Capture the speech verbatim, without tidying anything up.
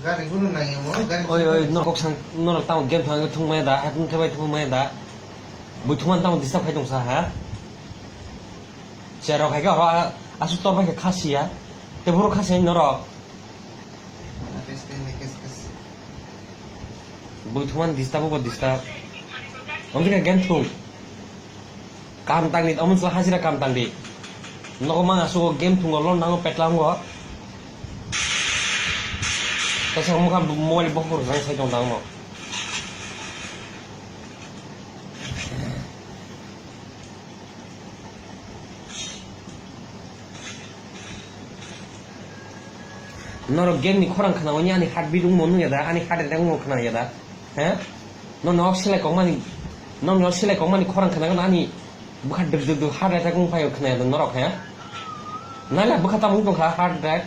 Gari gunu nang ya mo, gari. Oi, oi, norok kok sang, norok tamo game thang thung maya da, hakung thebai thung maya da. Bui thung man tamo disturb khai tong sa ha. Cherok hai ka oro asu tor bai kha khasi ya. Te buru khasi norok. Bui thung man disturb bo disturb. Om jika game thung. Kam tang di, omo chwla hajira kam tang di. Nogo mang asugo game thungo, lon nango petla wngo. Kaisa mokha mobile bokhok rwjak sai tong tang mo. Norok game ni khorang khna oni ani heart beat wngmo nung ya da, ani heart attack wngmo khna ya da. He? No, no, selai kokmani, no, no, selai kokmani khorang khna gana ani bwkha duk duk duk heart attack wng phaio khna ya da norok he? Nala bwkha tamo wng tongkha heart attack.